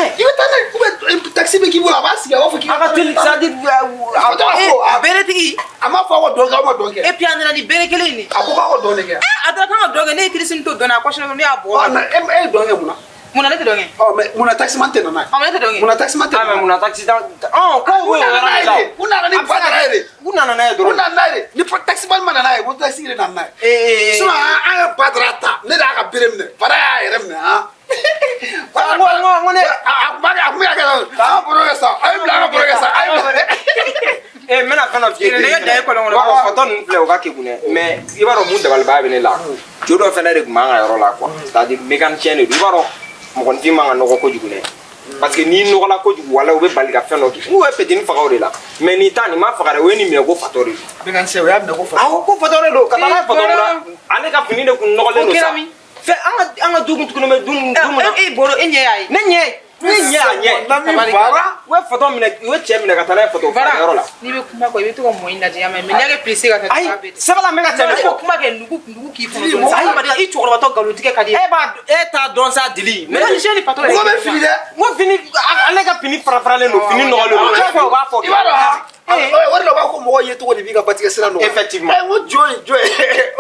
n'a ye. I bɛ taa n'a ye ou bien taxi bɛ k'i bolo, a b'a sigi, a b'a fɔ k'i A ka teli, c'est à dire a ko a Beretigi. A m'a fɔ aw ka dɔn kɛ, aw ma dɔn kɛ. Et puis a nana ni bere kelen in de. A ko k'aw ka dɔn de kɛ. A taara k'an ka dɔn kɛ, ne ye kirisini to dɔn na, a kɔsina ne y'a bɔ. Ɔ, na e ye dɔn kɛ mun na? Mun na ne tɛ dɔn kɛ? Ɔ, mais mun na taximan tɛ na n'a ye? Ɔ, mais ne tɛ dɔn kɛ. Mun na taximan tɛ Ah, na mais n'a ye? mun na taxi ta ɔn ko U o nana yɔrɔ n'a de ye la. de, u nana ni A bɛ se ka Badara ye kɛ- de. U nana n'a ye U dɔrɔn. nana n'a ye de, ni taximan ma na n'a ye, ko taxi de nana n'a ye. Ee. Sinon an ye Badara ta, ne de y'a ka bere minɛ, Badara y'a yɛrɛ minɛ han. N ko n ko n ko ne A kun b'a kɛ, a kun bɛ ka kɛ tan, an ka baro kɛ sa, a ye bila, an ka baro kɛ sa, a ye bila. Ee, n bɛna fɛn dɔ f'i ye. Nɛgɛ da ye kɔlɔn kɔnɔ. Wa fatɔ ninnu filɛ, o ka kegun dɛ, mais i b'a dɔn mun dabalibaya bɛ ne la, jo dɔ fɛnɛ de tun b'an ka yɔrɔ la quoi, c'est à dire mécanicien de don. I b'a dɔn mɔgɔninfin man ka nɔgɔ kojugu dɛ, parce que n'i nɔgɔla kojugu, wala u bɛ bali ka fɛn dɔ kɛ, n'u ye petini faga o de la. Mais nin ta nin ma faga dɛ, o ye nin minɛ ko fatɔ de don. Mécanicien, o y'a minɛ ko fatɔ. Awɔ, ko fatɔ de don, ka taa n'a ye fatɔ la, ale ka fini de kun nɔgɔlen O don sa. kɛra min? Fɛn an ka du kun tugunnen bɛ du mun na. E bolo, e ɲɛ y'a ye. Ne ɲɛ, ne ɲɛ, a ɲɛ. Nami Bara. U ye fatɔ minɛ, u ye cɛ minɛ ka taa n'a ye fatɔ yɔrɔ la. N'i bɛ kuma kɔ, i bɛ to ka mɔni lajɛ ya mɛ, mais n'i y'a kɛ pressé ka taa. Ayi, sɛbɛn la, n bɛ ka cɛ de I fɔ. bɛ kuma kɛ nugu nugu k'i kɔnɔ dɔɔni. Adamaden, i cɛkɔrɔbatɔ, nkalon tigɛ ka di. E b'a, e t'a dɔn sa, dili. Mécanicien ni fatɔ yɛrɛ. Mɔgɔ bɛ fili dɛ. N ko fini, ale ka fini fara faralen don, fini nɔgɔlen don. Cɛ, u b'a fɔ. I b'a dɔn han, o de la u b'a fɔ ko mɔgɔ ye cogo de b'i ka batigɛ sira nɔgɔya. Effectivement. Ɛ, n ko jɔn ye jɔn ye,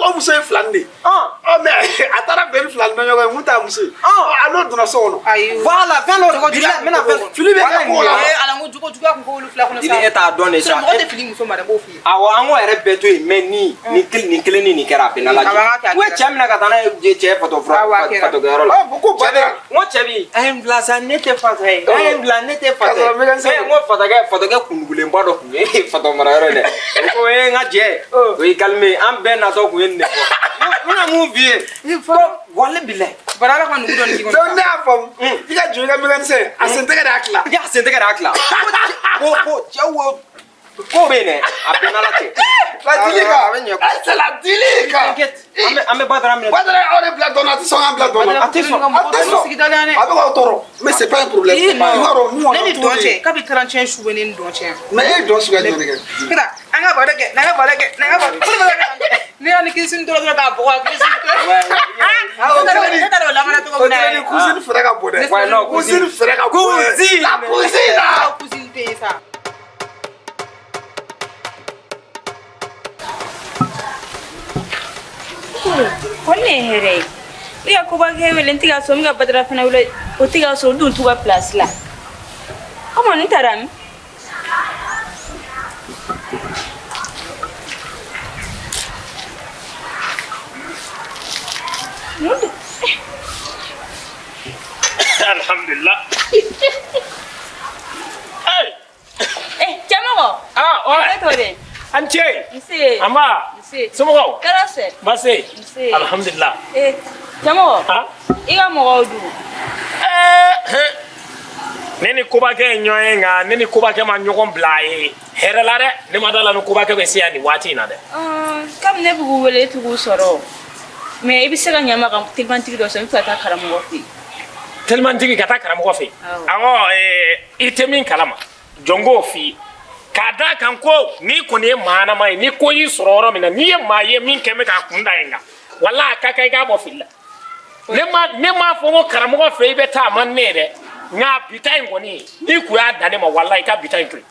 o muso ye filani de ye. Ɔn. Ɔ, mais a taara bɛn ni filani na ɲɔgɔn ye, mun t'a muso ye? Ɔn. A n'o donna so kɔnɔ. Ayi. Voilà, fɛn dɔ Jogo bila juguya n bɛna fɛn. Fili bɛ kɛ ko la. Ee ala, n ko jogo juguya kun k'olu fila kɔnɔ sa. Dili, e t'a dɔn de sa. Sinon mɔgɔ tɛ fili muso ma dɛ, n b'o f'i ye. Awɔ, an k'o yɛrɛ bɛɛ to yen, mais ni nin nin kelen ni nin kɛra, a bɛ na Awɔ, an k'a kɛ, a lajɛ. U ye kɛra. cɛ minɛ ka taa n'a ye cɛ fatɔ fura Awɔ, a kɛra. fatɔkɛyɔrɔ la. Ɔ, ko Badara. N ko cɛ bi a ye n bila sa, ne tɛ fatɔ ye, a ye n bila, ne tɛ fatɔ K'a sɔrɔ ye. mécanicien Ee, n ko fatɔkɛ, fatɔkɛ kundugulenba dɔ tun ye fatɔ marayɔrɔ ye dɛ. O ko ee, n ka jɛ, o y'i calmer, an bɛɛ natɔ kun ye nin de fɔ. N bɛna mun f'i ye? Ko wale bilayi. Bari ala ka nugu dɔɔni k'i kɔnɔ. Donc ne y'a faamu, i ka jɔ i ka mécanicien, a sen tɛgɛ de y'a tila. I y'a sen tɛgɛ de y'a tila. Ko cɛw wo ko bɛ yen dɛ, a bɛɛ n'Ala cɛ. La dili A kan. bɛ ɲɛ. Ayi, c'est la dili kan. T'inquiète, an bɛ Badara minɛ. Badara, aw de bila dɔn na, a tɛ sɔn k'an bila dɔn na. A tɛ sɔn. A tɛ sɔn. Sigida la yan dɛ. A bɛ k'aw tɔɔrɔ, mais c'est pas un problème. Ii, I b'a dɔn mun ne ni kɔnɔ dɔn cɛ, kabi 31 su bɛ ne ni dɔn cɛ yan. Mais e ye dɔn suguya jumɛn de kɛ? Kira, an ka baro kɛ, n'an ka baro kɛ, n'an ka baro kɛ. Ne y'a ni kirisini tora dɔrɔn k'a bɔgɔ, kirisini tora. Ah, o kɛlen ni Ne t'a dɔn o lamɛnna cogo o min na kɛlen ni yɛrɛ. cousine fɛrɛ ka bon dɛ. Ouais, non, cousine fɛrɛ ka bon dɛ. Cousine. La cousine. Aw cousine tɛ yen sa. Ko ne ye hɛrɛ ye, ne ka kobakɛ wele, n tɛ ka sɔn, n bɛ ka Badara fana wele, o tɛ ka sɔn, o dun t'u ka place la. O ma, n taara min? Mun don? Alhamdulillah. Hey, Eh, cɛmɔgɔ. Ah, ouais. Ne tɔgɔ de? An ce. Nse. An ba. Nse. Somɔgɔw? Tɔɔrɔ sɛ. Baasi. Nse. Alhamdulillah. Eh, cɛmɔgɔ. Ah. I ka mɔgɔw dun? Eh, ne ni kobakɛ ye ɲɔgɔn ye, nka ne ni kobakɛ ma ɲɔgɔn bila a ye hɛrɛ la dɛ. Ne ma da la ni kobakɛ bɛ se yan nin waati in na dɛ. Kabi ne bɛ k'u wele, e tɛ k'u sɔrɔ. Mais i bɛ se ka ɲɛ n ma ka telimantigi dɔ sɔrɔ, n bɛ fɛ ka taa karamɔgɔ fɛ yen. Telimantigi ka taa karamɔgɔ fɛ yen? Awɔ. Awɔ, i tɛ min kalama, jɔn k'o f'i ye. K'a d'a kan ko n'i kɔni ye maanama ye, ni ko y'i sɔrɔ yɔrɔ min na, n'i ye maa ye min kɛ bɛ k'a kun da yen kan, wala a ka kan i k'a bɔ fili la. Ne m'a fɔ ko karamɔgɔ fɛ i bɛ taa, a man ne ye dɛ, nka bi ta in kɔni, n'i kun y'a dan ne ma, walahi i ka bi ta in to yen.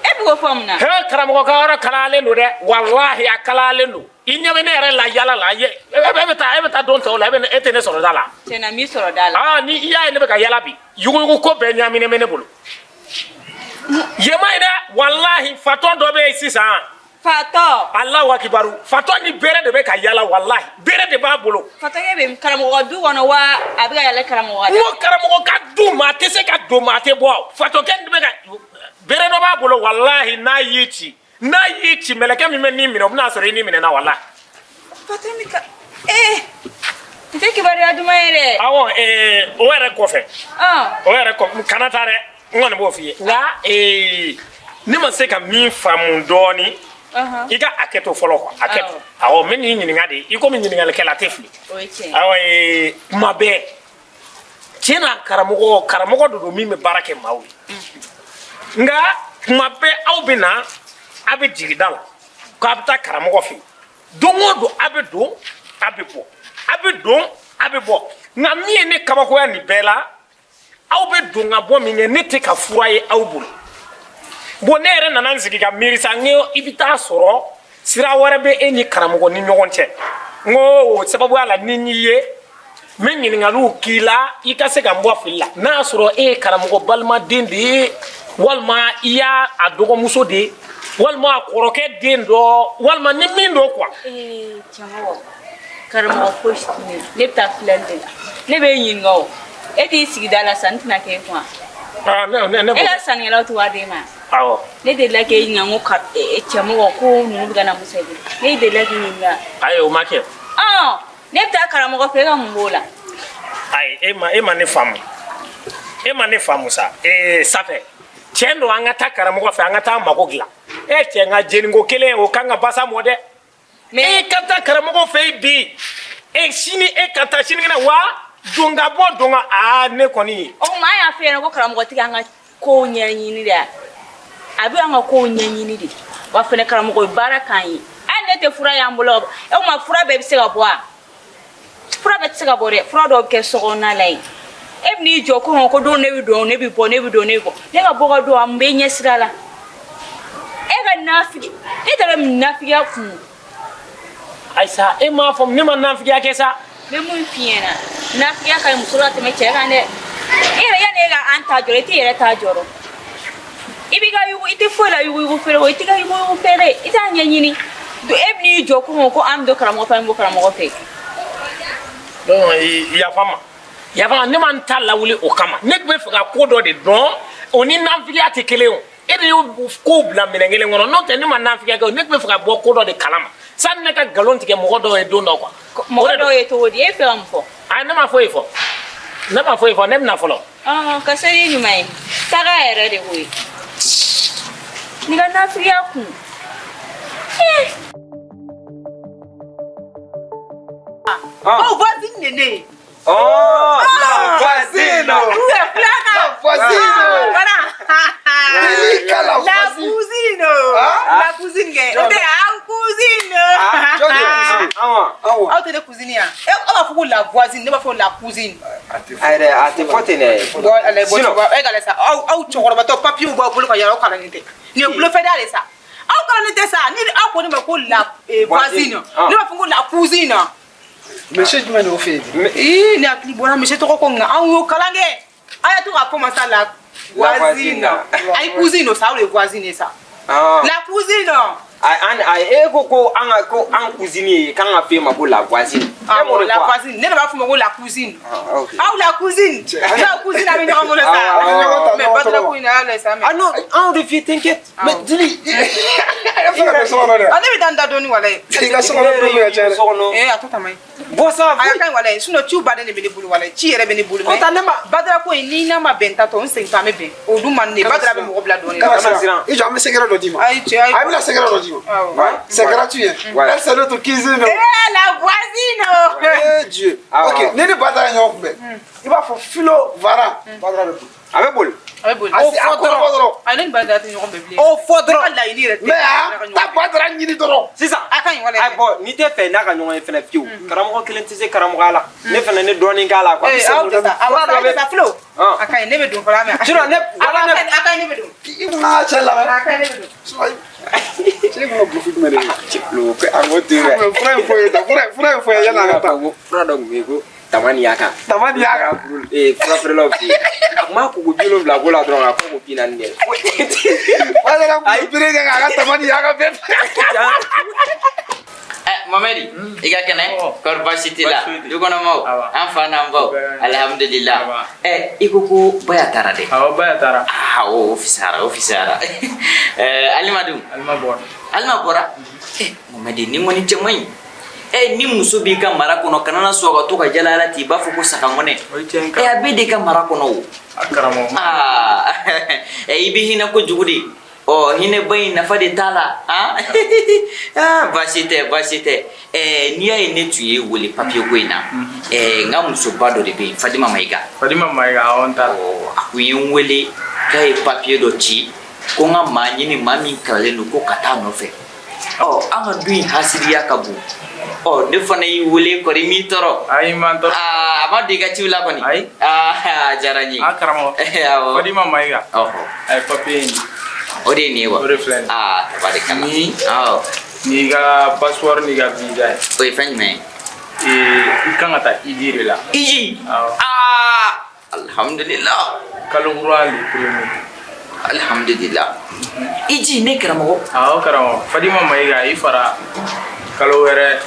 E bɛ k'o fɔ mun na? He, karamɔgɔ ka yɔrɔ kalayalen don dɛ, walahi a kalayalen don. I ɲɛ bɛ ne yɛrɛ la yala la, e bɛ taa don tɔw la, e tɛ ne sɔrɔ da la. Tiɲɛ na, n b'i sɔrɔ da la. Aa, ni i y'a ye ne bɛ ka yala bi, yuguyugu ko bɛɛ ɲaaminen bɛ ne bolo. Yema ye dɛ, walahi fatɔ dɔ bɛ yen sisan. Fatɔ. Alahu akibaru, fatɔ ni bere de bɛ ka yala, walahi bere de b'a bolo. Fatɔkɛ bɛ karamɔgɔ ka du kɔnɔ wa, a bɛ ka yɛlɛ karamɔgɔ ka N ko karamɔgɔ ka du, maa tɛ se ka don, maa tɛ bɔ. Fatɔkɛ bɛ ka bere dɔ b'a bolo, walahi n'a y'i ci, n'a y'i ci, mɛlɛkɛ min bɛ n'i minɛ, o bɛna sɔrɔ i ni minɛna, walahi. Fatɔ min ka ee, n tɛ kibaruya duman ye dɛ. Awɔ, o yɛrɛ kɔfɛ. Ɔn. O yɛrɛ kɔfɛ, kana taa dɛ, n kɔni b'o f'i ye, nka ne ma se ka min faamu dɔɔni. I ka hakɛ to fɔlɔ quoi, hakɛ to. Awɔ, n bɛ n'i ɲininka de, i komi ɲininkalikɛla tɛ fili. O ye tiɲɛ ye. Awɔ, kuma bɛɛ tiɲɛ na, karamɔgɔ de don min bɛ baara kɛ maaw ye, nka kuma bɛɛ aw bɛ na, aw bɛ jigin da la k'a bɛ taa karamɔgɔ fɛ yen. Don o don aw bɛ don, aw bɛ bɔ, aw bɛ don, aw bɛ bɔ, nka min ye ne kabakoya nin bɛɛ la, Aw bɛ don ka bɔ min kɛ, ne tɛ ka fura ye aw bolo. Bon, ne yɛrɛ nana n sigi ka miiri sa, n ko i bɛ taa sɔrɔ sira wɛrɛ bɛ e ni karamɔgɔ ni ɲɔgɔn cɛ. N ko o sababuya la, ni n y'i ye, n bɛ ɲininkaliw k'i la, i ka se ka n bɔ fili la, n'a y'a sɔrɔ e ye karamɔgɔ balimaden de ye, walima i y'a a dɔgɔmuso de ye, walima a kɔrɔkɛ den dɔ, walima ni min don quoi. Ee, cɛmɔgɔ, karamɔgɔ fosi tɛ ne la. Ne bɛ taa filɛli de la. Ne b'e ɲininka o, e t'i sigida la, sanni tɛna k'e kun wa? Aa, ne ne ne E ka sannikɛlaw tɛ wari d'e ma? Awɔ. Ne delila k'e ɲininka, n ko cɛmɔgɔ, ko ninnu bɛ ka na musa bolo. Ne delila k'i ɲininka. Ayi, o ma kɛ. Ɔn, ne bɛ taa karamɔgɔ fɛ, e ka mun b'o la? Ayi, e ma ne faamu, e ma ne faamu sa. Ee, safɛ, tiɲɛ don, an ka taa karamɔgɔ fɛ, an ka taa mago dilan. E cɛ, n ka jeniko kelen, o kan ka basa mɔ dɛ. E ka taa karamɔgɔ fɛ yen bi, e sini e ka taa sinikɛnɛ, wa don ka bɔ don ka aa, ne kɔni. O tuma, an y'a f'e ɲɛna ko karamɔgɔ tɛ an ka kow ɲɛɲini de, a bɛ an ka kow ɲɛɲini de wa. Fɛnɛ karamɔgɔ ye baara k'an ye. Hali ne tɛ fura y'an bolo. E tuma, fura bɛɛ bɛ se ka bɔ wa? Fura bɛɛ tɛ se ka bɔ dɛ. Fura dɔw bɛ kɛ sokɔnɔna la yen. E bɛ n'i jɔ ko ko don ne bɛ don, ne bɛ bɔ, ne bɛ don, ne bɛ bɔ, ne ka bɔ ka don, a mun bɛ ɲɛ sira la? E ka nafigi, ne taara min nafigiya kun. Ayisa, e m'a fɔ ne ma nafigiya kɛ sa. N bɛ mun f'i ɲɛna, nafigiya ka ɲi muso la tɛmɛ cɛ kan dɛ. E yɛrɛ, yanni e ka an ta jɔrɔ, i t'i yɛrɛ ta jɔrɔ. I b'i ka yugu, i tɛ foyi la yuguyugu feere o, i t'i ka yuguyugu feere, i t'a ɲɛɲini. E bɛ n'i jɔ ko an bɛ don karamɔgɔ fɛ, an bɛ bɔ karamɔgɔ fɛ. Donc yafa ma, yafa ma, ne ma n ta lawuli o kama. Ne tun bɛ fɛ ka ko dɔ de dɔn, o ni nafigiya tɛ kelen o. E de y'o kow bila minɛn kelen kɔnɔ. N'o tɛ, ne ma nafigiya kɛ o. Ne tun bɛ fɛ ka bɔ ko dɔ de kalama sani ne ka nkalon tigɛ mɔgɔ dɔw ye don dɔ quoi. Mɔgɔ dɔw ye cogo di? E fɛ ka mun fɔ? Ayi, ne ma foyi fɔ, ne ma foyi fɔ, ne bɛna fɔlɔ. Ɔn, ka seli ɲuman ye, taga yɛrɛ de koyi, n'i ka nafigiya kun. Oh, voisine nene. Oh, la voisine. La voisine. Voilà. Delika la La voisine. cousine. Ah? La cousine kɛ. O tɛ aw cousine. Jɔn de ye cousine? Awa. Awa. Aw tɛ ne cousine ya. E, aw b'a fɔ ko la voisine, ne b'a fɔ la cousine. A yɛrɛ, a tɛ fɔ ten dɛ. Bon, allez, bon, Sinon- tu vois, e ka lɛ sa. Aw cɛkɔrɔbatɔ, papier b'aw bolo ka yala, aw kalannen tɛ. Nin ye bolofɛda de sa. Aw kalannen tɛ sa. Ni aw ko ne ma ko la voisine, Ah. ne b'a fɔ ko la cousine. Monsieur jumɛn de y'o f'e ye bi? Ii, ne hakili bɔra monsieur tɔgɔ ko, nka anw y'o kalan kɛ. A y'a to k'a fɔ ma sa, la La voisine. voisine. Ayi, cousine o sa, aw de ye voisine ye sa. Ah. La cousine. A an a e ko an ka ko an cousine ye k'an ka f'e ma ko la voisine. Ah, E m'o de la fɔ wa? voisine. Ne de b'a fɔ ma ko la cousine. Ah, ok. Aw la cousine. La cousine, a bɛ ɲɔgɔn bolo sa. Ah, ah, ah. Mais Badara ko in na, y'a lajɛ sa mais. Ah non, anw de f'i, t'inquiète. Mais Dili, e fɛ ka don so kɔnɔ dɛ. Ah, ne bɛ taa n da dɔɔni walayi. I ka so kɔnɔ don ka ca dɛ. So kɔnɔ. Eh, a to tama ye. Bɔ sa. A ka ɲi walayi, sinon ciw baden de bɛ ne bolo walayi, ci yɛrɛ bɛ ne bolo. O ta ne ma. Badara ko in, ni n'a ma bɛn ta tɔ, n segin tɔ an bɛ bɛn. O dun man di ne ye. Badara bɛ mɔgɔ bila dɔɔni. Kana Kana siran. siran. I jɔ, an bɛ secret dɔ d'i ma. Ayi, cɛ, ayi. A bɛna secret dɔ d'i ma. Awɔ. Ouais. C'est gratuit, hein. Ouais. Elle, c'est notre cuisine. Eh, la voisine. Eh Dieu. Ah, Ok, ouais. ni ni Badara ye ɲɔgɔn kunbɛn, i b'a fɔ filo vara, Badara bɛ boli. A bɛ boli. A bɛ boli. A se a kɔrɔ bɔ dɔrɔn. Ayi, ne ni Badara tɛ ɲɔgɔn bɛn bilen. O fɔ Ne ka dɔrɔn. laɲini yɛrɛ tɛ. Mais ah, taa Badara ɲini dɔrɔn. Sisan. A ka ɲi walayi. Ayi, bɔn, n'i tɛ fɛ n'a ka ɲɔgɔn ye fɛnɛ fiyewu. Karamɔgɔ kelen tɛ se karamɔgɔya la. Ne fɛnɛ, ne dɔɔnin k'a la quoi. Eh, aw tɛ sa. Awɔ, Fura dɔ aw tɛ bɛ. sa filo. Ah. A ka ɲi, ne bɛ don fɔlɔ, mɛ. Sinon ne wala ne A ka ɲi, ne bɛ don. I kun ka cɛ lamɛn. A ka ɲi, ne bɛ don. Cɛ kun ka bulofi jumɛn de ye? Lo ko a ko ten dɛ. Fura in fɔ ye tan, fura in fɔ ye yanni a ka taa. Ko fura dɔ tun bɛ yen ko tama ni y'a kan. Tama ni y'a kan. Ee, fura feerelaw fɛ yen. A kun b'a koko 70 ko la dɔrɔn, k'a fɔ ko 40 kɛ. Badara kun bɛ bere kɛ k'a ka tama ni y'a kan bɛɛ. Mamadi, i ka kɛnɛ? Kɔri baasi t'i la? Du kɔnɔ maaw? An fa n'an baw? Alhamdulillah. I ko ko Baya taara dɛ? Awɔ, Baya taara. Ah, o fisayara, o fisayara. Alima dun? Alima bɔra. Alima bɔra. Mamadi, ni kɔni cɛ man ɲi. Ni muso b'i ka mara kɔnɔ, kana na sɔn ka to ka jala ala ten, i b'a fɔ ko saga mɔnɛ. O ye tiɲɛ ye. A bɛ de ka mara kɔnɔ o. A karamɔgɔ. Ah, i bɛ hinɛ kojugu de. Ɔ, hinɛba in nafa de t'a la. Ah, ah, baasi tɛ, baasi tɛ. N'i y'a ye ne tun ye wele papiye ko in na, n ka musoba dɔ de bɛ yen, Fadima Mayiga. Fadima Mayiga, awɔ, n taara. Ɔ, a kun ye n wele k'a ye papiye dɔ ci ko n ka maa ɲini, maa min kalanlen don, ko ka taa nɔfɛ. Ɔ, an ka du in hasidiya ka bon. Ɔ, ne fana y'i wele, kɔri m'i tɔɔrɔ? Ayi, man tɔɔrɔ. Aa, a ma don i ka ciw la kɔni. Ayi. Aa, a diyara n ye. A karamɔgɔ. Awɔ. Fadima Mayiga. Ɔhɔ. A ye papiye in di. O de ye nin ye wa? O de filɛ nin ye. Aa, tabarikala. Ni. Awɔ. N'i ka passeport n'i ka visa ye. O ye fɛn jumɛn ye? Ee, i kan ka taa hiji de la. Hiji? Awɔ. Aa, alhamdulillah. Kalo kura le premier. Alhamdulillah. Hiji ne karamɔgɔ. Awɔ karamɔgɔ. Fadima Mayiga a y'i fara kalo wɛrɛ.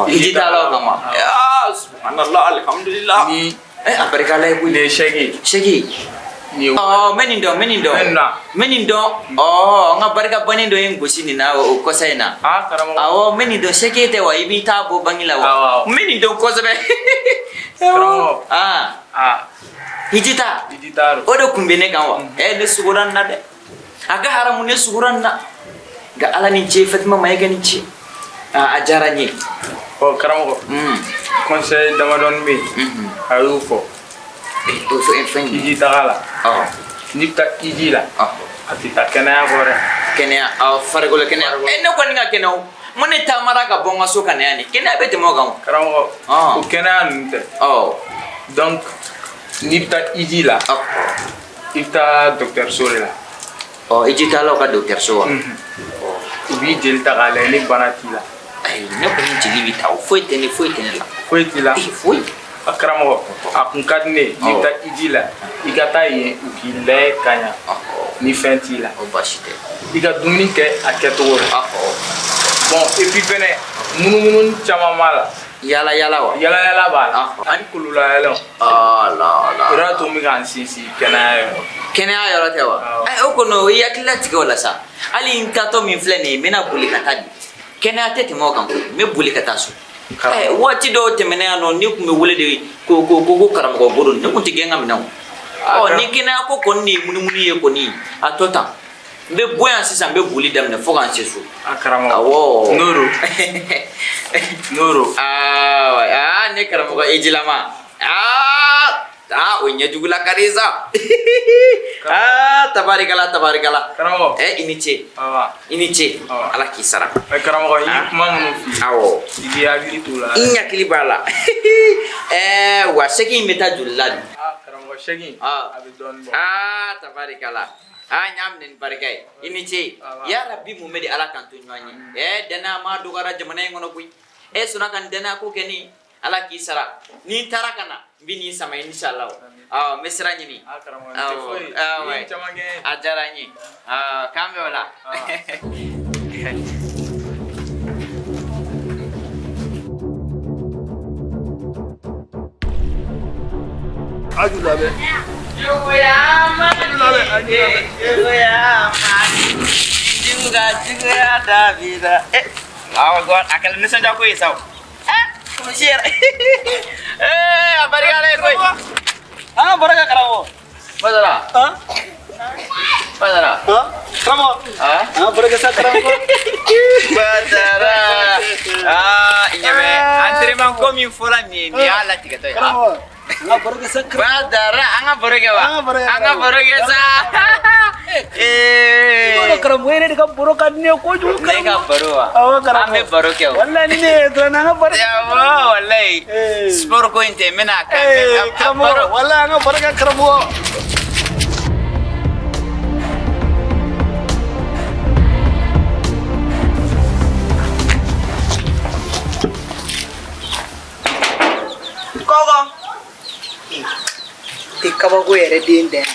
Hiji taalaw kan wa? Aa, subhanallah, alhamdulillah. Ni. A barika Ala ye koyi. Nin ye chèque ye. Chèque ye. Nin ye. Ɔ, n bɛ nin dɔn, n bɛ nin dɔn. N bɛ nin dɔn. N bɛ nin dɔn. Ɔ, n ka barika bannen dɔ ye n gosi nin na o kɔsa in na. Aa karamɔgɔ. Awɔ, n bɛ nin dɔn. Chèque tɛ wa? I b'i ta bɔ banki la wa? Awɔ. N bɛ nin dɔn kosɛbɛ. Karamɔgɔ. Aa. Aa. Hiji ta. Hiji ta don. O de kun bɛ ne kan wa? Ɛ, ne sugora nin na dɛ. A ka haramu ne sugora nin na. Nka Ala ni ce, Fatima Mayiga ni ce. Aa, a diyara n ye. Ɔ karamɔgɔ. Conseil damadɔni bɛ yen. A y'o fɔ. O fɛn jumɛn? Hiji taga la. Ɔ. N'i bɛ taa hiji la. A tɛ taa kɛnɛya kɔ dɛ. Kɛnɛya, awɔ, farikolo kɛnɛya. Ɛ, ne kɔni ka kɛnɛ o. N ko ne taamara ka bɔ n ka so ka na yan nin. Kɛnɛya bɛ tɛmɛ o kan o. Karamɔgɔ. O kɛnɛya ninnu tɛ. Ɔ. Donc n'i bɛ taa hiji la. I bɛ taa dɔgɔtɔrɔso de la. Ɔ, hiji taalaw ka dɔgɔtɔrɔso wa? U b'i jeli ta k'a lajɛ ni bana t'i la. Ayi, ne kɔni jeli bɛ ta o. Foyi tɛ ne, foyi tɛ ne la. Foyi t'i la. Ee, foyi. A karamɔgɔ, a kun ka di ne ye n'i bɛ taa hiji la, i ka taa yen u k'i lajɛ ka ɲa ni fɛn t'i la. O baasi tɛ. I ka dumuni kɛ a kɛcogo la. Bon, et puis fɛnɛ munumunu caman b'a la. Yala yala wa? Yala yala b'a la. Ani kolola yɛlɛw. Ala ala. O de y'a to n bɛ ka n sinsin kɛnɛya yɔrɔ. Kɛnɛya yɔrɔ tɛ wa? Ayi, o kɔni o ye hakili latigɛ o la sa. Hali n taatɔ min filɛ nin ye, n bɛna boli ka taa di. Kɛnɛya tɛ tɛmɛ o kan koyi. N bɛ boli ka taa so. Ɛ, waati dɔw tɛmɛna yan nɔ, ne tun bɛ wele de ko ko ko ko karamɔgɔ Goro, ne tun tɛ gɛn ka minɛ o. Ɔ, ni kɛnɛya ko kɔni de ye munumunu ye kɔni, a tɔ tan. N bɛ bɔ yan sisan, n bɛ boli daminɛ fo ka n se so. A karamɔgɔ. Awɔ. N'o N'o Aa, aa, ne karamɔgɔ Ejilama. Aa, aa, o ɲɛjugula ka di sa. Aa, tabarikala, tabarikala. Karamɔgɔ. Ɛ, i ni ce. Awa. I ni ce. Ala k'i sara. Ɛ karamɔgɔ, i ye kuma minnu f'i ye. Awɔ. I k'i hakili t'o la. N hakili b'a la. Ɛɛ, wa chèque in bɛ taa joli la de? Aa karamɔgɔ, chèque in. Aa. A bɛ dɔɔnin bɔ. Aa, tabarikala. Aa, n y'a minɛ ni barika ye. I ni ce. Ya Rabbi mun bɛ di Ala kan to ɲɔgɔn ye. Ɛ, danaya maa dɔgɔyara jamana in kɔnɔ koyi. E sɔnna ka nin danaya ko kɛ ne ye. Ala k'i sara. Ni n taara ka na, n bɛ n'i sama inshallah. Awɔ, n bɛ sira ɲini. Aa karamɔgɔ, nin tɛ foyi ye. Awɔ, I ye caman kɛ. A diyara n ye. Awɔ, k'an bɛn o la. Aju labɛn. Juguya ma ɲi, juguya ma ɲi, juguya juguya dabila. Eh, awɔ, a kɛra nisɔndiya ko ye sa o. Eh, kulusi yɛrɛ. Eh, a barika Ala ye koyi. An ka baro kɛ karamɔgɔ. Badara. Han? Badara. Han? Karamɔgɔ. Ah? An ka baro kɛ sa karamɔgɔ. Badara. Ah, i ɲɛ bɛ entraînement ko min fɔra nin ye, nin y'a latigɛtɔ ye. Karamɔgɔ. An ka baro kɛ sa karamɔgɔ. Badara, an ka baro kɛ wa? An ka baro kɛ. An ka baro kɛ sa. I b'a dɔn karamɔgɔ yɛrɛ de ka baro ka di ne ye kojugu Ne ka baro wa? Awɔ karamɔgɔ. An bɛ baro kɛ o. Walahi ni ne ye dɔrɔn an ka baro kɛ. Awɔ, walahi. Sport ko in tɛ, n bɛna a kɛ. Ee karamɔgɔ, walahi an ka baro kɛ karamɔgɔ. Kɔkɔ tɛ kabako yɛrɛ den da yan.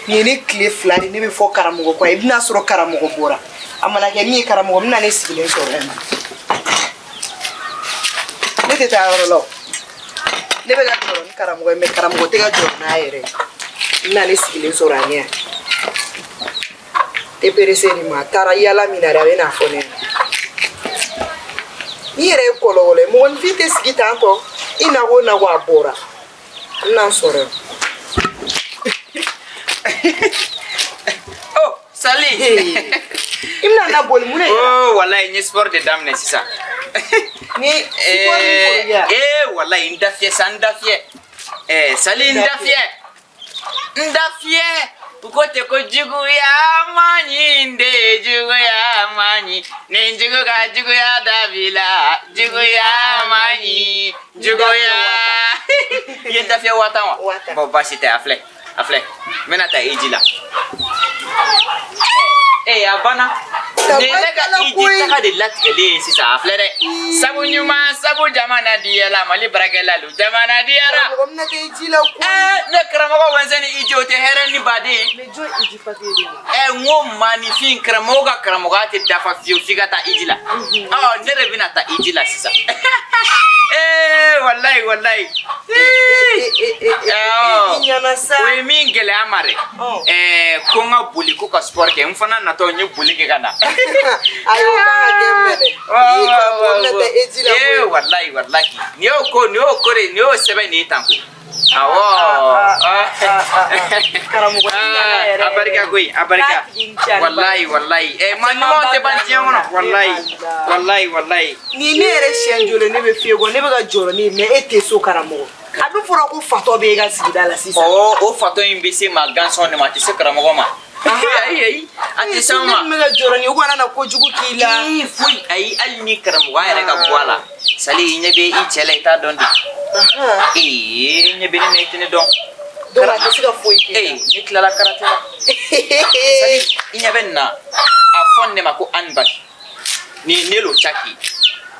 Nin ye ne tile 2 de ne bɛ fɔ karamɔgɔ kɔ, i bɛna sɔrɔ karamɔgɔ bɔra. A mana kɛ min ye karamɔgɔ, n bɛna ne sigilen sɔrɔ yan. Ne tɛ taa yɔrɔ la o. Ne bɛ ka jɔrɔ ni karamɔgɔ ye, mɛ karamɔgɔ tɛ ka jɔrɔ n'a yɛrɛ ye. N bɛna ne sigilen sɔrɔ a ɲɛ yan. Tɛ perese nin ma, a taara yala min na dɛ, a bɛ n'a fɔ ne ɲɛna. N'i yɛrɛ ye kɔlɔkɔlɔ ye, mɔgɔninfin tɛ sigi tan tɔ. I nako nako a bɔra. N bɛna n sɔrɔ yan. Oh, Sali. I bɛna na boli mun de kɛra? Oh, walahi n ye sport de daminɛ sisan. Ni sport min fɔra i ye. Eh, walahi n da fiyɛ sa, n da fiyɛ. Eh, Sali n da fiyɛ. N da fiyɛ. U ko ten ko juguya ma ɲi de, juguya ma ɲi. Ni jugu ka juguya dabila, juguya ma ɲi, juguya. I ye n ta fiyɛ 50 000 wa? 50 000. Bon, baasi tɛ, a filɛ, a filɛ, n bɛna taa hiji la. Ee, a banna. Nin ye ne ka hiji taga de latigɛlen ye sisan. A filɛ dɛ, sabu ɲuman, sabu jamana diyala, Mali baarakɛlalu, jamana diyara. Karamɔgɔ, n bɛna taa hiji la koyi. Ɛɛ, ne karamɔgɔ wɛnsɛn ni hiji, o tɛ hɛrɛ ni baden ye. Mais jɔn hiji papier de ma? Ɛ, n ko maaninfin, karamɔgɔ ka karamɔgɔya tɛ dafa fiyewu f'i ka taa hiji la. Ɔ, ne de bɛna taa hiji la sisan. Ee, walayi, walayi. I ɲɛna sa. O ye min gɛlɛya ma dɛ, ɛɛ, ko n ka boli ko ka sport kɛ, n fana natɔ n ye boli kɛ ka na. Ayi, o kan ka kɛ mɛnɛ. I karamɔgɔ bɛna taa hiji la Ee, koyi. walayi, walayi, nin y'o ko, nin y'o ko de, nin y'o sɛbɛn nin ye tan koyi. Awɔ. Karamɔgɔ, i ɲɛna yɛrɛ. A barika koyi, a barika. K'a tigi ni ce, a ni Walayi, walayi, ɛ, maa ɲumanw tɛ ban diɲɛ kɔnɔ, walayi, walayi, walayi. Ni ne yɛrɛ siɲɛ joli ne bɛ fiyɛ kɔ, ne bɛ ka jɔrɔ ne ye, mais e tɛ so karamɔgɔ. A dun fɔra ko fatɔ bɛ e ka sigida la sisan. Ɔ, o fatɔ in bɛ se maa gansan de ma, a tɛ se karamɔgɔ ma. Ayi, ayi, a tɛ se an ma. Ne tun bɛ ka jɔrɔ ni u kana na kojugu k'i la. Ee, foyi, ayi, hali ni karamɔgɔya yɛrɛ ka bɔ a la, sali, i ɲɛ bɛ i cɛ la, i t'a dɔn de. Ee, i ɲɛ bɛ ne na, i tɛ ne dɔn. Donc a tɛ se ka foyi k'i la. Ee, ne tilala karate la. Sali, i ɲɛ bɛ nin na, a fɔ nin de ma ko anibaki ni ne lo caki.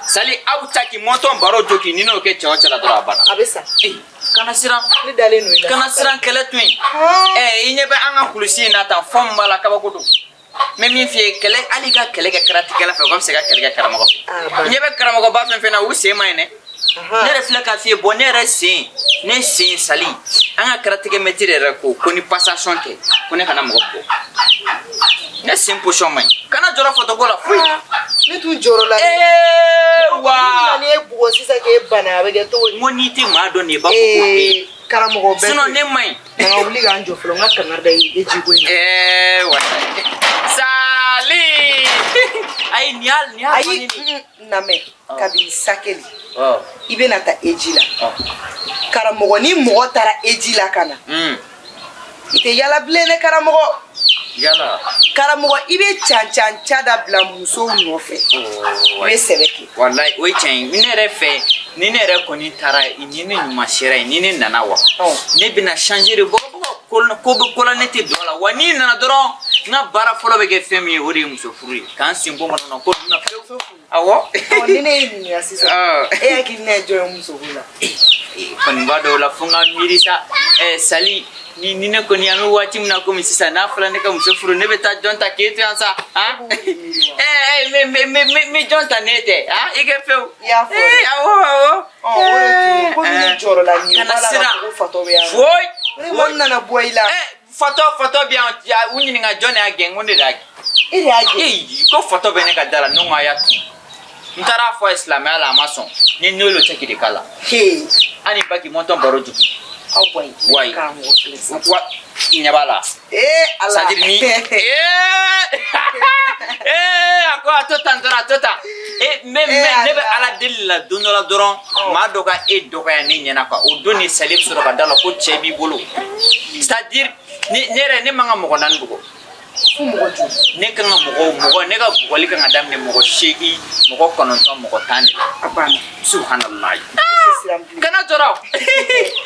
Sali, aw caki mɔtɔn baro joki ni n'o kɛ cɛ o cɛ la dɔrɔn, a banna. A bɛ sa. Ee, kana siran. Ne dalen don i la. Kana siran, kɛlɛ to yen. Ɛ, i ɲɛ bɛ an ka kulusi in na tan, fɛn min b'a la, kabako don. N bɛ min f'i ye, kɛlɛ, hali i ka kɛlɛ kɛ karatikɛla fɛ, o ka fisa i ka kɛlɛ kɛ karamɔgɔ fɛ. I ɲɛ bɛ karamɔgɔba fɛn fɛn na, u sen man ɲi dɛ. Ne yɛrɛ filɛ k'a f'i ye, bɔn, ne yɛrɛ sen, ne sen, sali, an ka karatikɛ mɛtiri yɛrɛ ko ko ni passation kɛ, ko ne kana mɔgɔ bugɔ, ne sen position man ɲi. Kana jɔrɔ fatɔko la foyi. Ne tun jɔrɔ la. Ee, wa Ni e bugɔ sisan k'e bana, a bɛ kɛ cogo di? N ko n'i tɛ maa dɔn nin ye, i b'a fɔ ko ee. Karamɔgɔ bɛɛ. Sinon ne man ɲi. Na ka wuli k'an jɔ fɔlɔ, n ka kangari da i ye jiko in na. Ee, walayi, sali, ayi, nin y'a Ayi, n lamɛn, kabini sakeli i bɛna taa hiji la. Karamɔgɔ, ni mɔgɔ taara hiji la ka na, i tɛ yala bilen dɛ karamɔgɔ. Yala. Karamɔgɔ, i bɛ can can ca dabila musow nɔfɛ, i bɛ sɛbɛ kɛ. Walayi, o ye tiɲɛ ye. Ne yɛrɛ fɛ, ni ne yɛrɛ kɔni taara, ni ne ɲuman sera yen, ni ne nana wa, ne bɛna changer de bɔgɔ bɔgɔ ko bɛ ko la, ne tɛ don a la wa. N'i nana dɔrɔn, n ka baara fɔlɔ bɛ kɛ fɛn min ye, o de ye muso furu ye, k'an sen bɔ mana na ko ninnu na pewu. Awɔ. Ni ne y'i ɲininka sisan, e hakilina ye jɔn ye musoko la? Kɔni b'a dɔw la, fo n ka miiri sa. Ɛ, sali, ni ne kɔni, an bɛ waati min na komi sisan, n'a fɔra ne ka muso furu, ne bɛ taa jɔn ta k'e to yan sa? Han, ɛ, ɛ, n bɛ jɔn ta ne tɛ? Han, i kɛ fewu. I y'a fɔ dɛ. Ee, awɔ, awɔ. Ɔ, o de tun komi ne jɔrɔ la nin ye, u Kana b'a la k'a siran. fɔ ko fatɔ bɛ yan. Foyi. Ne ma nana bɔ i la. Ɛ, fatɔ, fatɔ bɛ yan, u ɲininka jɔn de y'a gɛn, n ko ne de y'a gɛn. E de y'a gɛn? Ee, ko fatɔ bɛ ne ka da la, ne ko a y'a tu. N taara fɔ a ye silamɛya la, a ma sɔn. N ye n'olu cɛ de k'a la. Ani baki mɔntɔn baro jugu. Aw bɔ yen. Wayi. Karamɔgɔ filɛ sisan. Wa, i ɲɛ b'a la. Ee Ala. C'est à dire ni ee, a ko a to tan dɔrɔn, a to tan. E, mɛ mɛ ne bɛ Ala deli la, don dɔ la dɔrɔn, maa dɔ ka e dɔgɔya ne ɲɛna quoi, o don ni sali bɛ sɔrɔ ka da la ko cɛ b'i bolo. C'est à dire ni ne yɛrɛ, ne man ka mɔgɔ naani bugɔ. Fo mɔgɔ joli? Ne kan ka mɔgɔ mɔgɔ, ne ka bugɔli kan ka daminɛ mɔgɔ 8, mɔgɔ 9, mɔgɔ 10 de la. A banna. Subhanallah. Siran bilen. Kana jɔrɔ,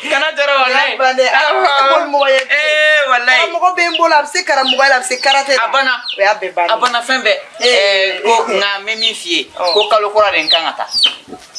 kana jɔrɔ, walayi. Ban dɛ. A mɔgɔ ye. Ee, walayi. Karamɔgɔ bɛ n bolo, a bɛ se karamɔgɔya la, a bɛ se karate la. A banna. O y'a bɛɛ bannen. A banna, fɛn bɛɛ. Ɛɛ, ko nka n bɛ min f'i ye, ko kalo kura de n kan ka taa.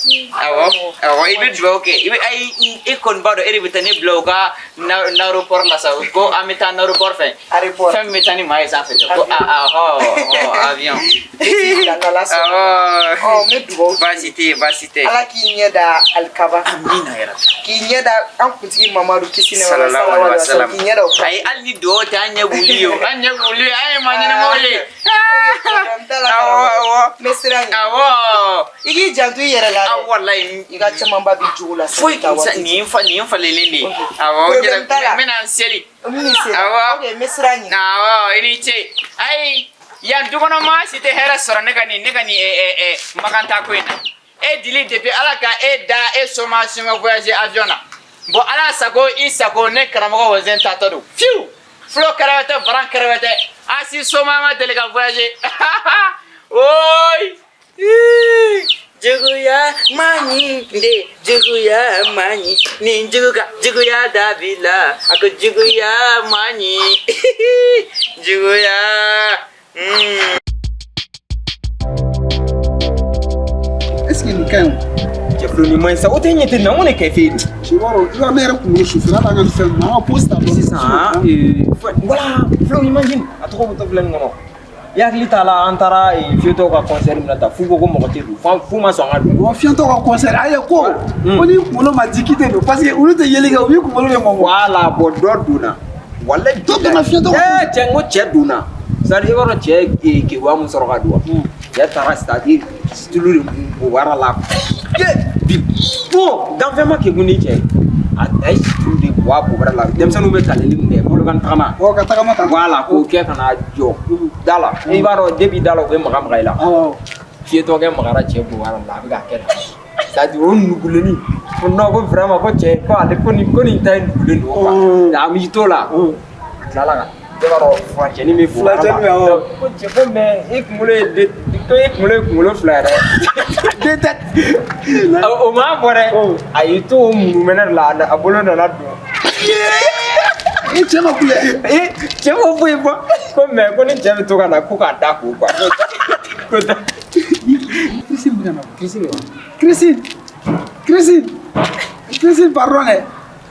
Awɔ, awɔ, i bɛ dugawu kɛ, i bɛ, ayi, e kɔni b'a dɔn, e de bɛ taa ne bila u ka aéroport la sa, ko an bɛ taa aéroport fɛ. Aéroport. Fɛn min bɛ taa ni maa ye sanfɛ ko a a hɔ hɔ, avion. N'Ala sɔnna. Awɔ. Ɔ, n bɛ dugawu k'i ye. Baasi tɛ yen, baasi tɛ yen. Ala k'i ɲɛ da alikaba. Amina yarabi. K'i ɲɛ da an kuntigi Mamadu, kisi ni nɛɛma b'a ye, Sallallahu alaihi wasallam. k'i ɲɛ da o kan. Ayi, hali ni dugawu tɛ, an ɲɛ b'olu ye o, an ɲɛ b'olu ye, an ye maa ɲɛnamaw ye. Problème t'a la. Awɔ, awɔ. N bɛ sira ɲini. Awɔ. I k'i janto i yɛrɛ la dɛ. Awɔ, walayi. I ka camanba b'i jogo la. Foyi taa waati. nin fa nin falenlen de ye. Awɔ, n Problème t'a la. bɛna n seli. N bɛ se. Awɔ. Ok, n bɛ sira ɲini. Awɔ, i ni ce. Ayi, yan dukɔnɔ maa si tɛ hɛrɛ sɔrɔ ne ka nin ɛ ɛ ɛ Makan taa ko in na. E dili, depuis Ala ka e da, e soma soma voyager avion na. Bon, Ala sago i sago, ne karamɔgɔ Wɛzɛn taatɔ don. Fiu! Fulo kɛrɛfɛ tɛ, varan kɛrɛfɛ tɛ. A si soma ma deli ka voyager. Oyi! Ii! Juguya man ɲi de, juguya man ɲi. Nin jugu ka juguya dabila. A ko juguya man ɲi. Juguya. Est ce que nin ka ɲi o? Cɛ Flo nin man ɲi sa, o tɛ ɲɛ tɛ na, n ko ne kɛ fɛ de. I b'a dɔn, i b'a dɔn ne yɛrɛ kunkolo sufɛla la an ka nin fɛn ninnu, an ka pause ta dɔɔni. Sisan voilà, Flo, imagine, a tɔgɔ bɛ to filɛ nin kɔnɔ. I hakili t'a la, an taara fiyetɔw ka concert min na tan, f'u ko ko mɔgɔ tɛ don, f'u ma sɔn an ka don. Bon, fiyentɔw ka concert, ayi ko ko n'i kunkolo ma di k'i tɛ don parce que olu tɛ yeli kɛ, u b'i kunkolo de mɔmɔ. Voilà, bon, dɔ donna. Walayi. Dɔ donna fiyentɔw ka cɛ, n ko cɛ donna. C'est à dire i b'a dɔn cɛ ye keguya mun sɔrɔ ka don wa? Cɛ taara, c'est à dire tulu de bobara la. Bi bon, danfɛn ma kegun ni cɛ ye. A ye tulu de bɔ a bobara la. Denmisɛnninw bɛ kaleli min kɛ, bolokan tagama. Ɔ, ka tagama tan. Voilà, k'o kɛ ka na jɔ da la. I b'a dɔn depuis da la u bɛ maga maga i la. Awɔ. Fiyetɔkɛ magara cɛ bobara la, a bɛ ka kɛ tan. C'est à dire o nugulenni. Ko non, ko vraiment, ko cɛ, ko ale, ko nin ta ye nugulen don quoi. A m'i t'o la. A tilala ka, e b'a dɔn furancɛnin bɛ bobara la. Furancɛnin, awɔ. Ko cɛ, ko mais e kunkolo ye de, ko e kunkolo ye kunkolo fila yɛrɛ. Deux têtes. O m'a fɔ dɛ. A y'i to o munumɛnɛ de la, a bolo nana don. I cɛ ma kule. Ee, cɛ m'o foyi fɔ. Ko mais ko ni cɛ bɛ to ka na ko k'a da ko quoi. Ko da. Christine bɛ ka na. Christine wa? Christine. Christine. Christine, pardon dɛ.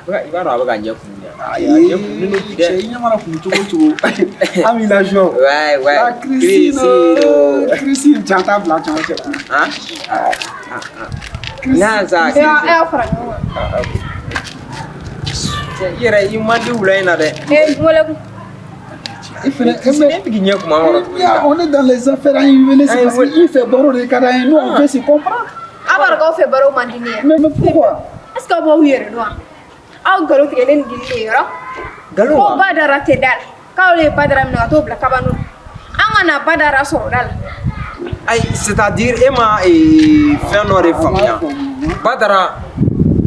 I b'a dɔn a bɛ ka ɲɛ kumu dɛ. Ayi, A ɲɛ kumunen don bi dɛ. cɛ, i ɲɛ mana kumu cogo o cogo, an b'i la joie. Ouais. La Christine, oh, Christine, can t'a bila can cɛ. Hein? N'a sa. E y'a fara ɲɔgɔn kan. Cɛ, i yɛrɛ i man di wula in na dɛ. Ee, n wele kun. I fɛnɛ, Christine, e bɛ k'i ɲɛ kumu an kɔrɔ tuguni. Yeah, on est dans les affaires, an y'i wele, c'est parce que i fɛ baro de ka d'an ye, nous on veut se comprendre. Aw b'a dɔn k'aw fɛ baro man di ne ye. Mais pourquoi? Est ce que aw b'aw yɛrɛ dɔn wa? Aw nkalon tigɛ ne ni Dili de ye yɔrɔ. Nkalon Ko wa? Badara tɛ da la. K'aw ye Badara minɛ ka t'o bila kabano la. An ka na Badara sɔrɔ da la. Ayi, c'est à dire e ma fɛn dɔ de faamuya. Badara,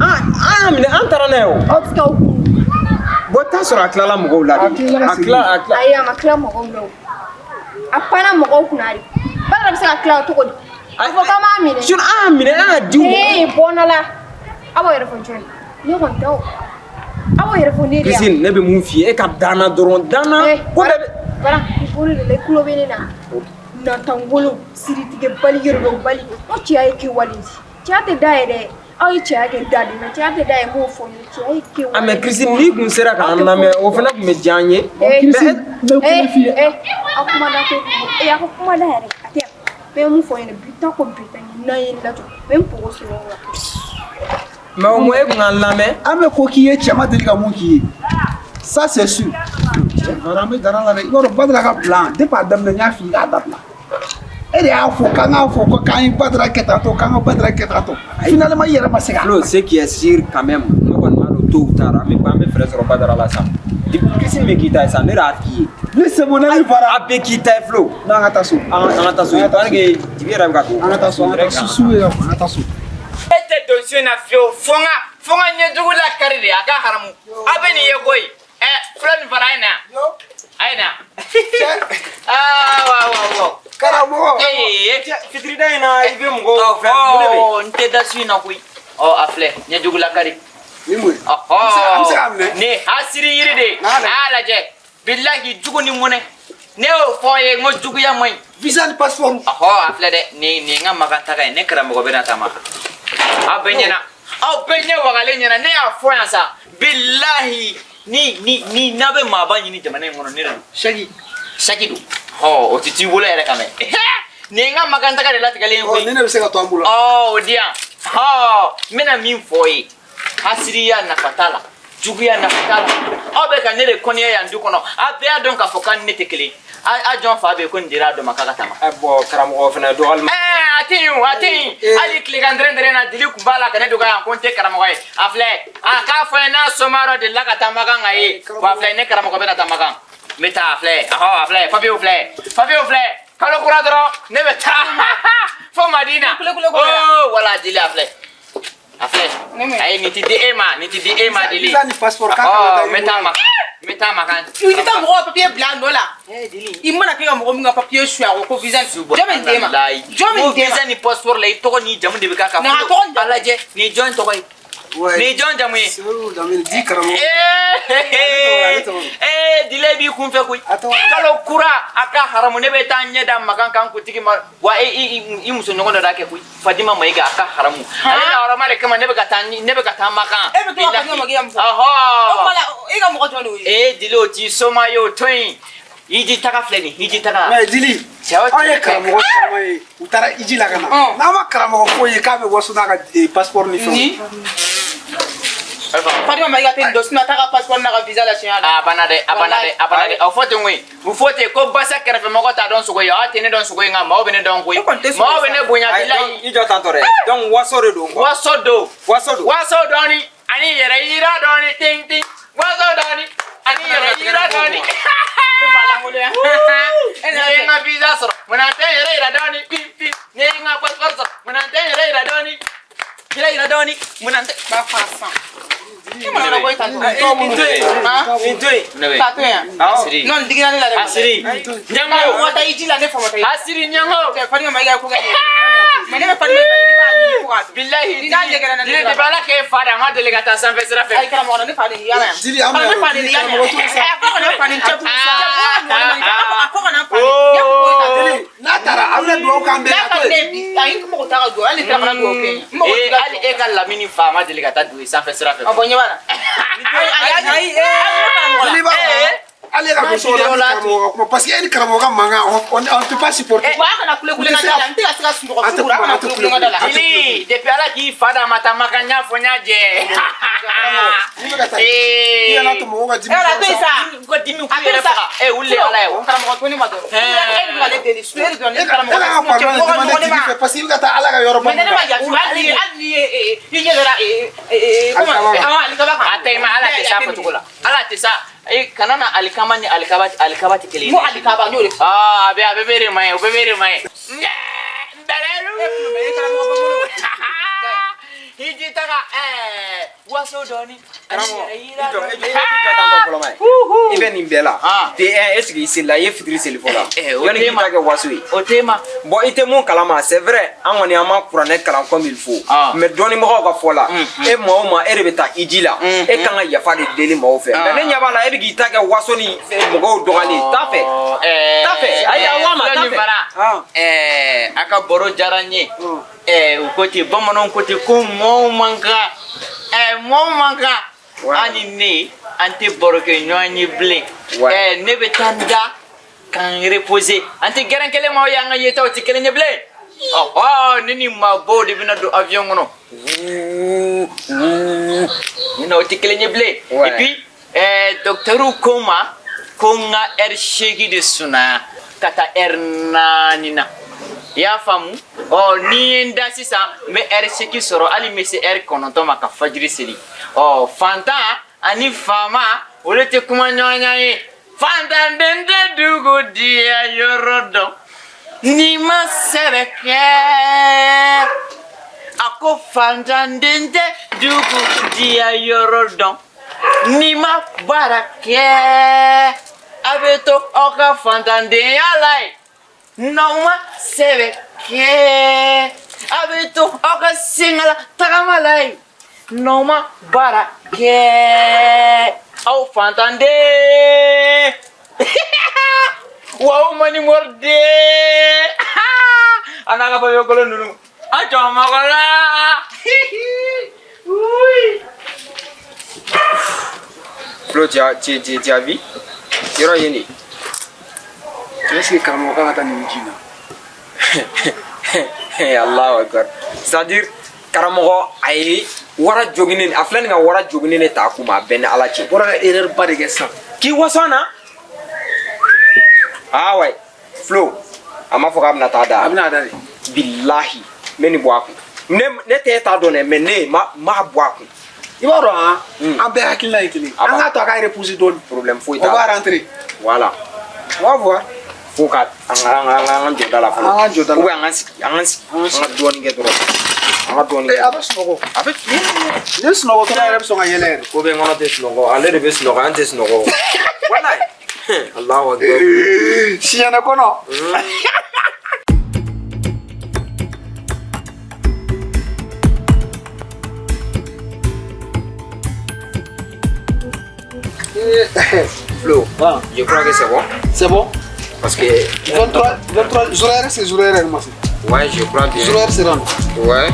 an y'a minɛ, an taara n'a ye o. Est ce que aw kun? Bon, t'a sɔrɔ a tilala mɔgɔw la de. A tilala ka A tila, a tila. Ayi, a ma tila mɔgɔw la o. A panna mɔgɔw kunna de. Badara bɛ se ka tila o cogo di? A fɔ k'an b'a minɛ. Sinon an y'a minɛ, an y'a di u ma. Ee, bɔnna la. Aw b'aw yɛrɛ fɔ jɔn ye? Ne kɔni tɛ o. Aw b'aw yɛrɛ fɔ ne de ya. Christine, ne bɛ mun f'i ye, e ka danna dɔrɔn, danna. Eh, Ko bɛɛ bɛ. Bara, i bolo de la, i tulo bɛ ne na. Natangolo, siritigɛ bali, yɛrɛdɔn bali. N ko cɛya ye kɛwale de. Cɛya tɛ da ye dɛ. Aw ye cɛya kɛ da de mais cɛya tɛ da ye, n b'o fɔ n ye. Cɛya ye kɛwale. Ah mais Christine, n'i kun sera k'an lamɛn, o fana tun bɛ diya an ye. Eh, Christine, n bɛ kuma f'i ye. Eh, aw kuma da tɛ. Eh, aw ka kuma da yɛrɛ a tɛ yan. N bɛ mun fɔ ɲɛna, bi ta ko bi ta ɲɛ, n'an ye n lajɔ, n bɛ n pogo sunɔgɔ la. Mais au moins e kun k'an lamɛn. An bɛ ko k'i ye, cɛ ma deli ka mun k'i ye. Ça c'est sûr. Cɛ, an bɛ dara la dɛ. I b'a dɔn Badara ka plan, depuis a daminɛ n y'a f'i ye k'a dabila. E de y'a fɔ k'an k'a fɔ ko k'an ye Badara kɛ tan tɔ, k'an ka Badara kɛ tan tɔ. Finalement i yɛrɛ ma se k'a. Flo, ce qui est sûr quand même, ne kɔni b'a dɔn tôt ou tard, an bɛ fɛɛrɛ sɔrɔ Badara la sa. Depuis Christine bɛ k'i ta ye sa, ne de y'a f'i ye. Lui c'est mon ami Fara. A bɛ k'i ta ye, Flo. Non, an ka taa so. An ka taa so. Parce que dibi yɛrɛ bɛ ka don. An ka taa so, an ka taa so, su yɛrɛ, an ka taa so. E tɛ don so in na fiyewu, fo n ka ɲɛjugu lakari de, a ka haramu. Aw bɛ nin ye koyi. Ɛ, fula nin fara, a ye na yan. A ye na. Aa, wa wa wa. Karamɔgɔ. Ee. Fitirida in na, i bɛ mɔgɔw fɛn, mun de bɛ yen? Ɔhɔ, n tɛ da so in na koyi. Ɔ, a filɛ, ɲɛjugu lakari. Ni mun ye? Ɔhɔ. An bɛ se k'a minɛ? Nin ye hasiri yiri de ye. N'a lajɛ. A y'a lajɛ. Bilahi, jugu ni mɔnɛ. Ne y'o fɔ aw ye, n ko juguya man ɲi. Visa ni passeport. Ɔhɔ, a filɛ dɛ, nin ye n ka makan taga ye, ne karamɔgɔ bɛ na taa Makan. Aw bɛɛ ɲɛna. Aw bɛɛ ɲɛ wagalen ɲɛna, ne y'a fɔ yan sa. Bilahi, ni n'a bɛ maaba ɲini jamana in kɔnɔ, ne de don. Saki. Saki don. Ɔ, o tɛ t'i bolo yɛrɛ ka mɛn. Nin ye n ka makan taga de latigɛlen ye Ɔ, koyi. ni ne bɛ se ka to an bolo. Ɔ, o di yan. Ɔ, n bɛna min fɔ ye, hasiriya nafa t'a la, juguya nafa t'a la. Aw bɛ ka ne de kɔniya yan du kɔnɔ. Aw bɛɛ y'a dɔn k'a fɔ k'an ni ne tɛ kelen ye. A jɔn fa bɛ yen ko nin dira a dɔ ma k'a ka taama. Ɛ, bon, karamɔgɔ fana dɔgɔyali. Ɛɛ, a tɛ yen o, a tɛ yen. Hali tilegan dɛrɛn dɛrɛn na, dili kun b'a la ka ne dɔgɔya yan ko n tɛ karamɔgɔ ye. A filɛ, a k'a fɔ n ye n'a soma dɔ delila ka taa Makan ka ye. Wa a filɛ, ne karamɔgɔ bɛna taa Makan. N bɛ taa, a filɛ, ɔhɔ, a filɛ, papiyew filɛ, papiyew filɛ. Kalo kura dɔrɔn, ne bɛ taa fo Madina. Kule kule kule la. Oh, wala dili, a filɛ. A filɛ. Ayi, nin ti di e ma, nin ti di e ma, dili. Visa ni passeport k'a kan ka taa. Ɔhɔ, n bɛ taa Makan. N bɛ taa Makan. I bɛ taa mɔgɔw ka papier bila a nɔ la. I mana kɛ ka mɔgɔ min ka papier suɲɛ a ko ko visa jɔn bɛ nin d'e ma? Jɔn bɛ nin d'e ma? Visa ni passeport la, i tɔgɔ n'i jamu de bɛ k'a kan. Nka a tɔgɔ ni jamu. A lajɛ, nin ye jɔn tɔgɔ ye? Ouais. Nin ye jɔn jamu ye? Seru Lamini, di karamɔgɔ. Ee, Ale tɔgɔ. ee, dile b'i kun fɛ koyi. A tɔgɔ. Kalo kura a ka haramu, ne bɛ taa ɲɛ da Makan kan kuntigi ma wa e i muso ɲɔgɔn dɔ d'a kɛ koyi. Fadima Mayiga a ka haramu. Ale la hɔrɔma de kama ne bɛ ka taa ne bɛ ka taa Makan. E bɛ to ka Fadima Mayiga muso. Ɔhɔ. O tuma la e ka mɔgɔ jɔn de y'o ye? Ee, dile o t'i soma ye, o to yen. Hiji taga filɛ nin, hiji taga. Mais Dili, Cɛ o anw ye cɛ. karamɔgɔ caman ye, u taara hiji la ka na. N'an ma karamɔgɔ foyi ye k'a bɛ waso n'a ka passeport ni fɛnw. Ni Fadima Mayiga tɛ nin dɔn, sinon a t'a ka passeport n'a ka visa la siɲɛ la. A banna dɛ, a banna dɛ, a banna dɛ. A fɔ ten koyi, u fɔ ten ko basa kɛrɛfɛmɔgɔ t'a dɔn sogo ye. Aw tɛ ne dɔn sogo ye, nka maaw bɛ ne dɔn koyi. E kɔni tɛ sogo ye Maaw bɛ ne bonya Ayi, bilayi. donc i jɔ tantɔ dɛ, donc waso de don quoi. Waso don. Waso don. Waso dɔɔni ani yɛrɛ yira dɔɔni, tin tin. Waso dɔɔni ani yɛrɛ yira dɔɔni. Ni ye n ka visa sɔrɔ, munna n tɛ n yɛrɛ yira dɔɔni, pin pin. Ni ye n ka passeport sɔrɔ, munna n tɛ n yɛrɛ yira dɔɔni. Yɛrɛ yira dɔɔni, munna n tɛ. Ba fa san. E mana na bɔ i tantɔ. Nin to yen. Han? Nin to yen. Ne bɛ. K'a to yan. Asiri. Non, nin digira ne la dɛ. Asiri. Ɲango. Karamɔgɔ taa i ji la, ne fa ma taa i. Asiri ɲango. Cɛ, Fadima Mayiga ye ko kɛ ne ye. Mais ne bɛ Fadima Mayiga, ne b'a ɲini fo k'a dɔn. Bilahi. Ni n'a ɲɛgɛnna na, ne Dili b'a depuis Ala k'e fa da, a ma deli ka taa sanfɛ sira fɛ. Ayi karamɔgɔ, ne fa de yala yan. Dili, an bɛ Ne fa de Dili, yala yan. karamɔgɔ to sa. A fɔ kana fa ni cɛ cɛ a fɔ kana fa ni. Ya ko ta Dili, n'a taara a bɛna dugawu k'an bɛɛ N'a ye, a ka to di ne yen. ye bi, ayi n mɔgɔ t'a ka duwawu, hali ni tila kana duwawu kɛ n ye. N mɔgɔ Ee, t'i ka hali e ka Lamini fa ma deli ka taa dugu sanfɛ sira fɛ. duwawu. Ɔ bɔn ɲɛ b'a la. Ayi ayi ayi. Dili b'a dɔn, hali e ka don so kɔnɔ, an ni karamɔgɔ ka kuma, parce que e ni karamɔgɔ ka mankan, on peut pas supporter. Wa a kana kule kule n ka da la, n tɛ ka se ka sunɔgɔ A tɛ su a kuma, kana a tɛ kule kule n ka da la. kule. Dili, depuis Ala k'i fa da, a ma taa Makan, n y'a fɔ n y'a jɛ. N'i bɛ ka taa hiji, i kana to mɔgɔw ka dimi E yɛrɛ a to yen sa. U ka dimi A k'u to yen yɛrɛ sa. faga. Ee, wuli de Ala ye o. Karamɔgɔ to ne ma dɔrɔn. E de bɛ ka ne deli, su e de dɔrɔn E ne ka karamɔgɔ. e ka pardon de demander Dili fɛ, parce que i bɛ ka taa Ala ka yɔrɔ ba Mais ne ma yafa, hali ni ye i ɲɛ dara Alikaba kan. comment alikaba kan. A tɛ i ma, Ala tɛ s'a fɔcogo la. Ala tɛ s'a. Ee, kana na alikama ni alikaba, alikaba tɛ kelen ye. N ko alikaba, n y'o de fɔ. Aa, a bɛɛ bɛ de ma ye, o bɛɛ bɛ de ma ye. Nbɛlɛlu. Hiji taga, ɛɛ, waso dɔɔni. Karamɔgɔ, Ani yɛrɛ i yira jɔ, dɔɔni. e jɔ, e jɔ tantɔ fɔlɔ ma ye. I bɛ nin bɛɛ la. Ah. De un, est ce que i selila, i ye fitiri seli fɔlɔ? Eh, o Yanni t'e k'i ma. ta kɛ waso ye. O t'e ma. Bon, i tɛ mun kalama, c'est vrai, an kɔni an ma kuranɛ kalan comme il faut. Ah. Mais dɔnnibagaw ka fɔ la, e maa o maa e de bɛ taa hiji la, e kan ka yafa de deli maaw fɛ. Mais ne ɲɛ b'a la, e bɛ k'i ta kɛ waso ni mɔgɔw dɔgɔyali. T'a fɛ. T'a fɛ. Ayi, a wa ma, t'a fɛ. Ah. Ɛɛ, a ka baro diyara n ye. Ɛɛ, u ko ten, bamananw ko ten ko mɔɔw man kan. Ɛɛ, mɔɔw man kan. Ouais. An ni ne, an tɛ baro kɛ ɲɔgɔn ye bilen. Ouais. Ɛɛ, ne bɛ taa n da ka n reposer. An tɛ gɛrɛn kelen maaw ye, an ka yetaw tɛ kelen ye bilen. Ɔhɔ, ne ni maabaw de bɛna don avion kɔnɔ. Wuu, wuu. Ni n'aw tɛ kelen ye bilen. Ouais. Et puis, ɛɛ, docteur ko n ma ko n ka heure 8 de sunaya ka taa heure 4 na. I y'a faamu? Ɔ, ni ye n da sisan, n bɛ heure 8 sɔrɔ, hali n bɛ se heure 9 ma ka fajiri seli. Ɔ, fantan ani faama, olu tɛ kuma ɲɔgɔn ye. Fantanden tɛ dugu diya yɔrɔ dɔn n'i ma sɛbɛ kɛ. A ko fantanden tɛ dugu diya yɔrɔ dɔn n'i ma baara kɛ. A bɛ to aw ka fantandenya la yen. N'aw ma sɛbɛ kɛ, a bɛ to aw ka senkala tagama la yen. N'aw ma baara kɛ, aw fantanden. Wa aw ma ni mɔriden. A n'a ka papiye kolon ninnu, a jɔ mɔgɔ la. Flo, tu as vu? Yɔrɔ ye nin. Est-ce que karamɔgɔ kan ka taa nin ji in na? Allahu akbar. C'est-à-dire, karamɔgɔ a ye wara joginen, a filɛ nin ka wara joginen de ta a kun ma, a bɛɛ ni Ala cɛ. Bɔra ka erreur ba de kɛ sisan. K'i waso an na? Ah ouais. Flo, a m'a fɔ k'a bɛna taa da. A bɛna a da de. Bilahi, n bɛ nin bɔ a kun. Ne tɛ e t'a dɔn dɛ, mais ne ma m'a bɔ a kun. I b'a dɔn han, an bɛɛ hakilina ye kelen. A An b'a- k'a to a k'a reposer dɔɔni. Problème foyi On t'a va la. rentrer. Voilà. On va voir. Fo ka an ka jɔ da la fɔlɔ. An ka jɔ da la. Ou bien an ka sigi, an ka sigi, an ka dɔɔnin kɛ dɔrɔn. An ka dɔɔnin. A bɛ sunɔgɔ. A bɛ Ne sunɔgɔtɔla yɛrɛ bɛ sɔn ka yɛlɛ yɛrɛ. Ko bɛ n kɔnɔ tɛ sunɔgɔ, ale de bɛ sunɔgɔ, an tɛ sunɔgɔ. Walayi. Allahu akbar. Siɲɛnɛ kɔnɔ. Flo, je crois que c'est bon. C'est bon. Parce que 23, 23, 0h, c'est 0h, ma. Ouais, je crois bien. 0h, c'est Ouais.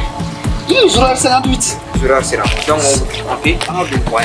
0h58. 0h, c'est Donc, on fait. Ah, bon. Ouais.